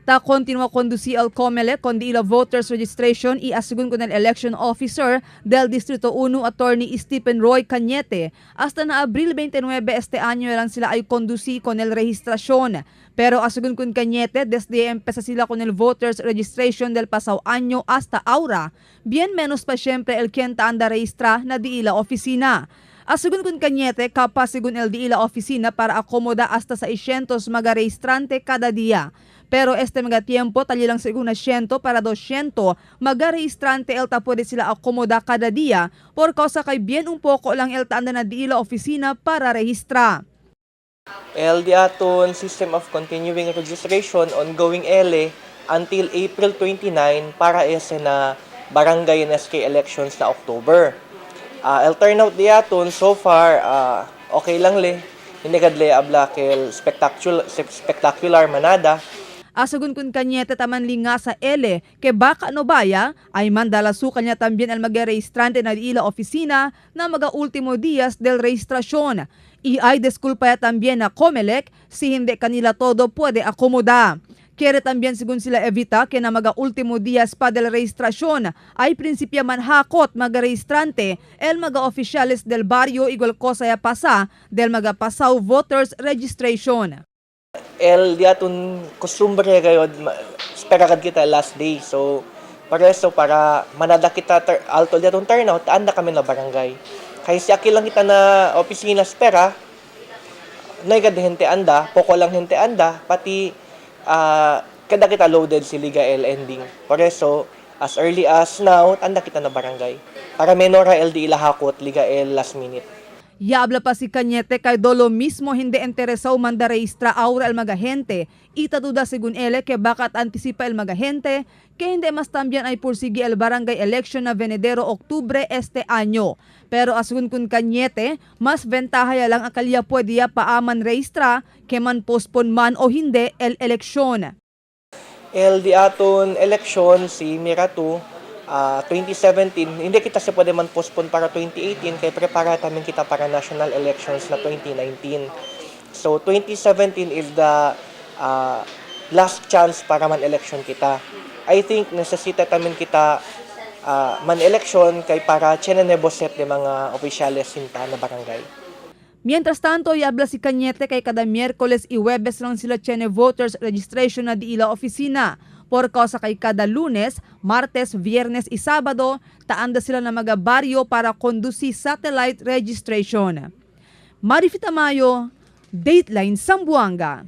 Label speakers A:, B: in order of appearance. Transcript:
A: Ta continua conduci el COMELEC con di ila voters registration y asegun con el election officer del Distrito 1 Attorney Stephen Roy Cañete. Hasta na Abril 29 este año lang sila ay conduci con el registración. Pero asegun con Cañete, desde empezó sila con el voters registration del pasado año hasta ahora, bien menos pa siyempre el quien ta anda registra na di ila oficina. Asegun con Cañete, capaz segun el di ila oficina para acomoda hasta 600 mga registrante cada día. Pero este mga tiempo, tali lang según 100 para 200 mga registrante el ta pwede sila acomoda cada día por causa kay bien un poco lang el ta anda na di ila oficina para registra.
B: El di aton system of continuing registration ongoing ele until April 29 para ese na barangay and SK elections na October. El turnout di aton so far okay lang le. Hindi kadle abla kel spectacular manada.
A: Asagun kun Cañete taman linga sa ele ke baka no baya ay mandala suka niya también al magaregistrante na ila oficina na maga último días del registrasyon. Y ay disculpa ya también na COMELEC si hindi kanila todo puede acomoda. Quiere también según sila evita que na maga último días pa del registrasyon ay prinsipya man hakot magaregistrante el maga oficiales del barrio igual cosa ya pasa del maga pasaw voters registration.
B: El di aton kostumbre gayod espera kad kita last day. So pareso para manada kita alto di aton turnout anda kami na barangay. Kay si akil lang kita na opisina espera naigad gente anda, poko lang gente anda, pati kada kita loaded si Liga el ending. Pareso as early as now anda kita na barangay. Para menora el di ilahakot Liga el last minute.
A: Yabla pa si Cañete kay dolo mismo hindi interesaw manda registra aura el mga gente. Itaduda según ele que bakat antisipa el mga gente que hindi mas también ay pursigi el barangay election na venedero Octubre este año. Pero asun kun Cañete, mas ventaja ya lang akalya pwede ya paaman registra que man postpone man o hindi el eleksyon.
B: El di aton election si Mira 2, 2017, hindi kita siya pwede man postpone para 2018 kay prepara tamin kita para national elections na 2019. So 2017 is the last chance para man election kita. I think necessita tamin kita man election kay para chenenebo set de mga opisyales sinta na barangay.
A: Mientras tanto, yabla si Cañete kay kada Miyerkules y Huwebes lang sila chene voters registration na di ila oficina. Por causa kay kada Lunes, Martes, Viernes y Sabado, taanda sila na mga baryo para conduci satellite registration. Marifita Mayo, Dateline Zamboanga.